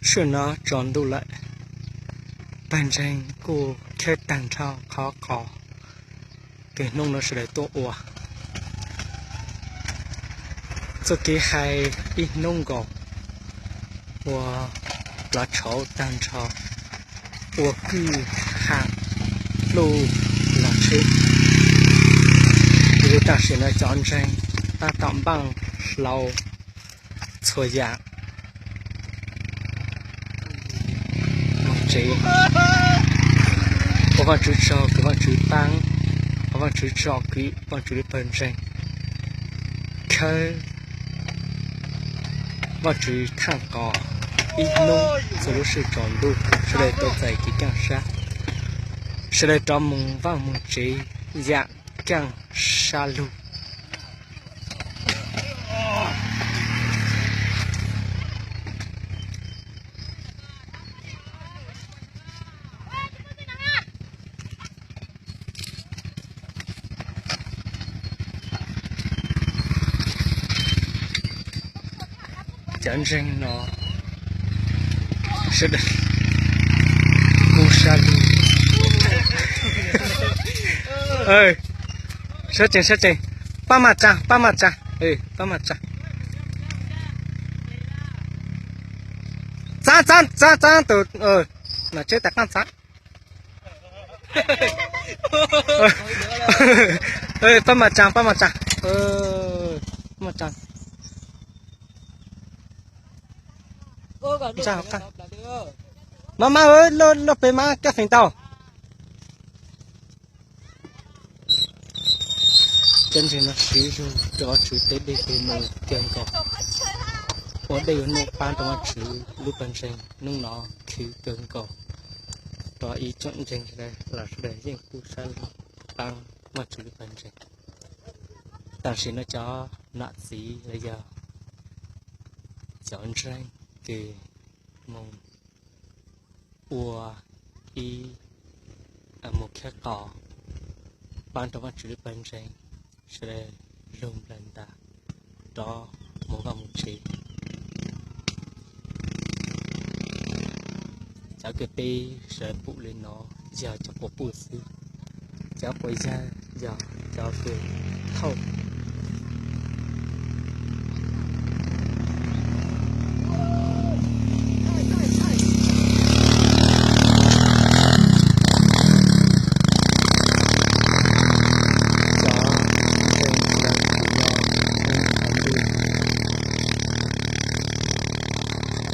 Sij hawm no tsaus ntuj lawm, pawg ntseeg kuj khawb tag nrho qhov qos kws hnub no sawv daws tuaj ua. Txuj kev hais ib hnub nkaus, ua plov tshauv tag nrho, ua kwj ha luj los tsheb. Yog tam sim no cov ntseeg tab tom npaj hlau txhua yam mus tsev. Ua Vajtswv tsaug kws Vajtswv paab, ua Vajtswv tsaug kws Vajtswv lub pawg ntseeg khawb Vajtswv thaaj qos ib hnub txhua lub sij hawm tsaus ntuj, sawv daws tau txais kev kaaj sab, sawv daws rov mus vaj mus tsev yam kaaj sab lug. Cov ntseeg no sawv daws kub sab lug. Sawv tsees, sawv tsees, pab maj tsaa, pab maj tsaa, pab maj tsaa. Txaab, txaab, txaab, txaab tus nom tswv taag qaab txaab. Pab maj tsaa, pab maj tsaa, pab maj tsaa. Maj maj, luaj pem maj kab feem tau. Cov ntseeg no siv zug rua Vajtswv tej dej tej num kawg nkaus, ua dej ua num paab rua Vajtswv lub pawg ntseeg. Hnub no khwv kawg nkaus, rua ib tsoom ntseeg sawv daws los sawv daws yeej kub sab lug paab Vajtswv lub pawg ntseeg. Tam sim no cov nom txiv los yog cov ntseeg kws moog ua ib, moog khawb qos paab rua Vajtswv lub pawg ntseeg, sawv daws lug nplawg ntas rov moog vaj moog tsev. Cov kws peb sawv daws pum le no yog cov quas puj xwb, cov quas yawg yog cov kws thauj.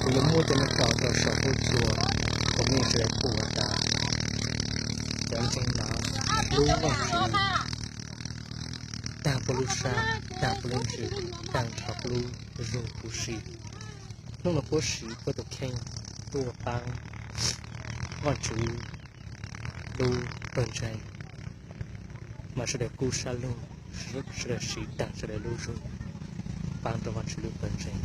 Kuv yuav muab cov no tso rau saum huab cua kom mej sawv daws pum tas. Cov ntseeg no hlub Vajtswv taag puab lub sab, taag puab lub ntsws, taag nrho puab lub zug huv si. Hnub no puab siv puab tus kheej tuaj paab Vajtswv lub pawg ntseeg, mas sawv daws kub sab lug, sawv daws siv taag sawv daws lub zug paab rua Vajtswv lub pawg ntseeg.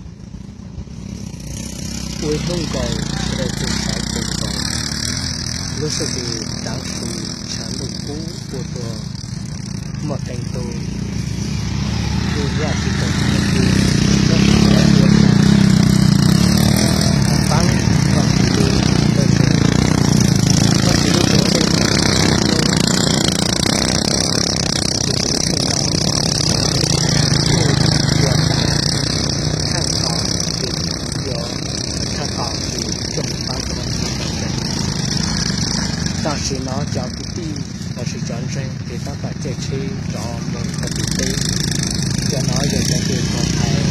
Ua ib hnub nkaus sawv daws txug sawv kawg nkaus, lub sij hawm kws daav su, tshav ntuj kub ua rua muaj qee tug tub yaj tsis tau txug, tab sis sawv daws ua paab Vajtswv lub pawg ntseeg, Vajtswv lub pawg ntseeg. Tus Tswv lub neej no kuj yuav thaaj qos, yuav thaaj qos kws tsoom paab rua Vajtswv lub pawg ntseeg. Tam sim no cov kwv tij lossis cov ntseeg kws tab tom caij tsheb rov moog rua tim teb, cov no yog cov kws moog hais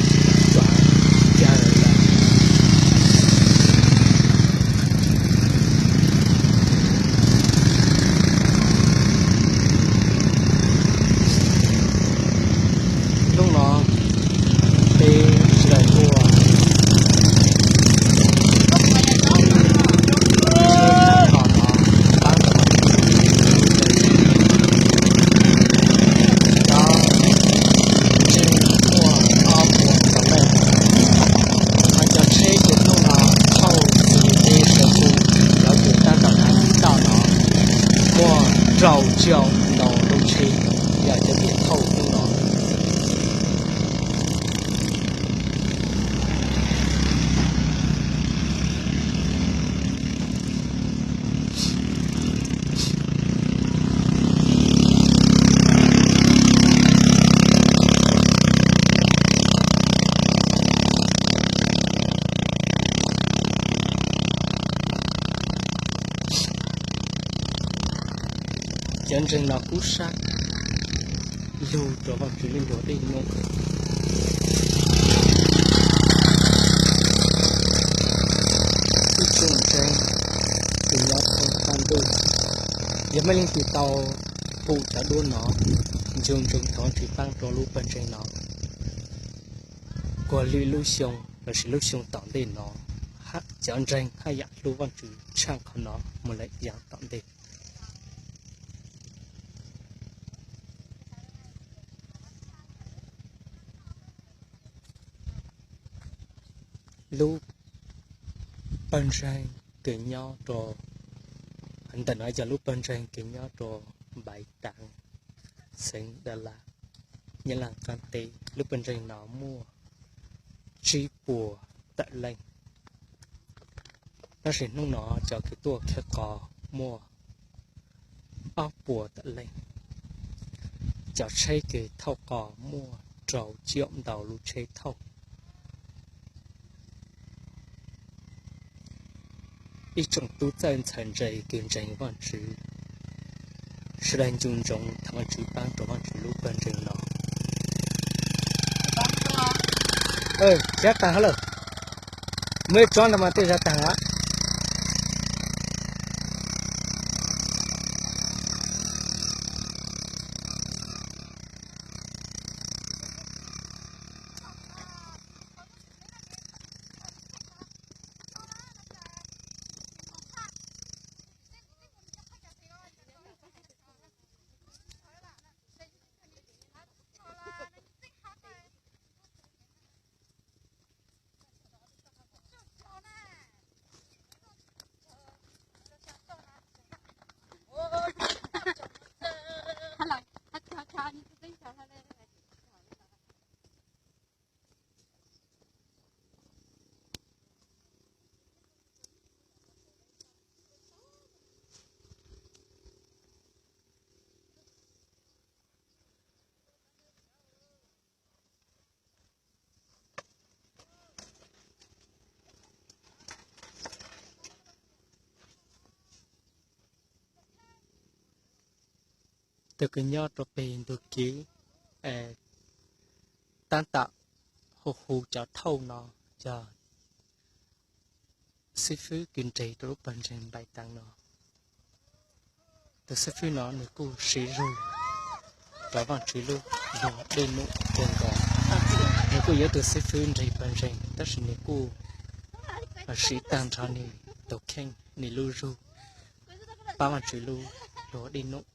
txuas caw lawm. Hnub no peb sawv daws tuaj tsheb thaaj qos no paab rua Vajtswv lub pawg ntseeg. Cov ntseeg muaj ob puas txog leej, hos cov tsheb kws hnub no thauj xws li peb sawv daws pum, cov kws tab tom hnav tiv tauj no muaj rau caum ntau lub tsheb, yog cov kws thauj hnub no. Cov ntseeg no kub sab lug rua Vaajtswv lub nruas dej num. Ib tsoom ntseeg kws nyob thoob qab ntuj, yog muaj leej twg tau pum cov duab no, nco ntsoov thov Vaajtswv paab rua lub pawg ntseeg no kuas lwm lub xyoo lossis lub xyoo tom ntej no, cov ntseeg haj yam hlub Vaajtswv tshaaj qhov no moog lawm yav tom ntej. Lub pawg ntseeg kws nyob rua, ntawm no yog lub pawg ntseeg kws nyob rua Npaiv Taav, xeev Dab Lab, Nyab Laaj qaab teb. Lub pawg ntseeg no muaj tsib puas tawm leej, tab sis hnub no cov kws tuaj khawb qos muaj ob puas tawm leej. Cov tsheb kws thauj qos muaj rau caum ntau lub tsheb thauj. Ib tsoom tub txawj ntxhais ntse kws ntseeg Vaajtswv, sawv daws nco ntsoov thov Vaajtswv paab rua Vaajtswv lub pawg ntseeg no. Zab taag lawm, muaj ib tsob ntawd mas tej zab taag lawm. Tus kws nyob rua peg ntug kev, tab tom hu hu cov thauj no yog xib fwb kws nres rua lub pawg ntseeg Npaiv Taav no. Tus xib fwb no nwg kuj siv zug rua Vaajtswv lub luag dej num kawg nkaus. Nwg kuj yog ib tug xib fwb nres pawg ntseeg, tab sis nwg kuj siv taag nrho nwg tug kheej, nwg lub zug paab Vaajtswv lub luag dej num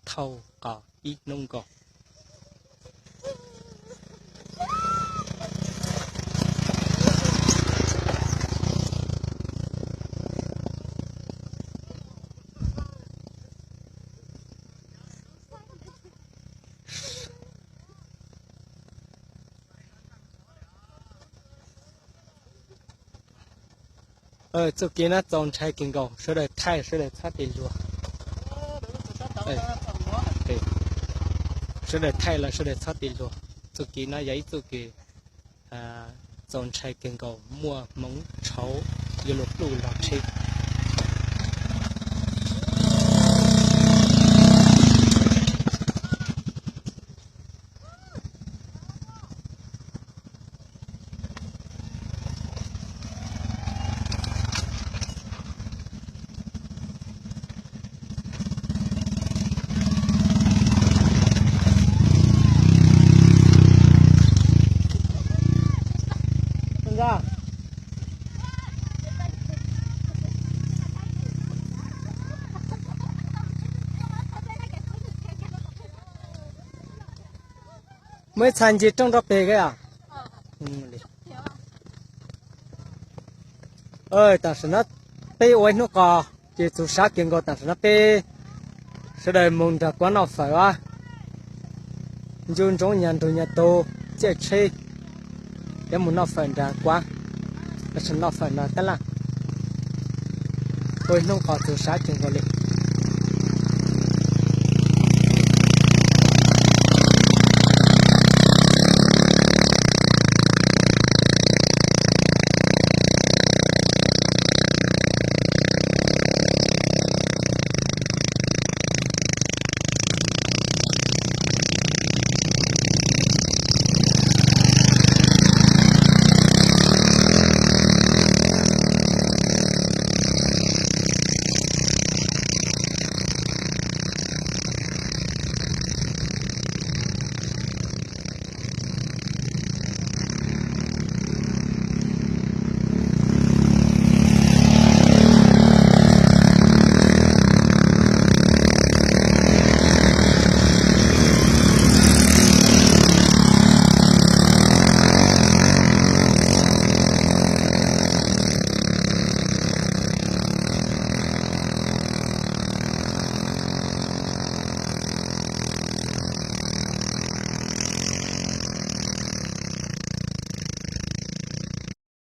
thauj qos ib hnub nkaus. Txuj kev no txaus ntshai kawg nkaus, sawv daws thaij sawv daws txhob tig luag. Sawv daws thaij los sawv daws txhob tig luag. Txuj kev no yog ib txuj kev txaus ntshai kawg nkaus, muaj hmoov tshauv yuav luag pluj log tsheb. Muaj ib txha nce rooj rau peg kawg. Tam sim no peb ua ib hnub qos ces txug sab kawg nkaus, tam sim no peb sawv daws moog nraag kuab noj fawm a. Ncu ntsoov nyag nrug nyag tug caij tsheb yuav moog noj fawm nraag kuab, tab sis noj fawm nraag tab laj. Ua ib hnub qos txug sab kawg nkaus li.